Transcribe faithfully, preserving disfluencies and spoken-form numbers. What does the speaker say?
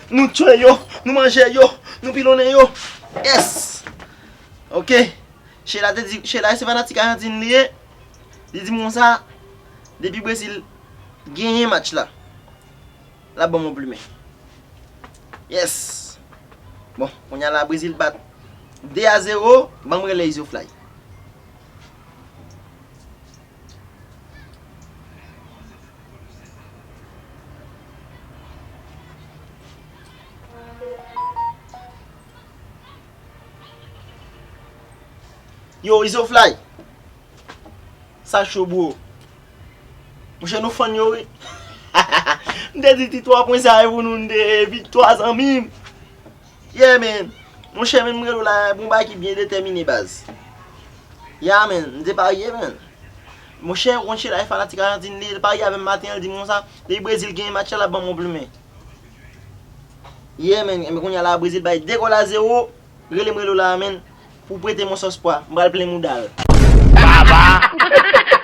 Nou tchwe yo, nou manje yo, nou pilonnen yo. Yes! Ok. Sheila te di, Sheila se fanatik Ajantin li ye. Li di m konsa, depi Brezil genyen match la, l ap ban m yon plimen. Yes! Bon, kounye a la Brezil bat de a zewo, ban m rele Izo Fly. Yo, Izo Fly. Sa cho, bro. Monchè, nou fan yo, wi. M te di ti twa pwen sa e pou nou, m te viktwa, zanmi m. Yeah, man. Monchè, men m rele w la, bon bagay ki byen detèmine, baz. Yeah, man. M te parye, man. Monchè, ou konn Sheila e fanatik Ajantin li, li parye avè m maten an, li di m konsa, depi Brezil genyen match la, l ap ban m yon plimen. Yeah, man. Enben, kounye a la, Brezil bay de gòl a zewo. Rele m, rele w la, man. Pou prete m yon sòs pwa. M pral plen mouda l. Baba!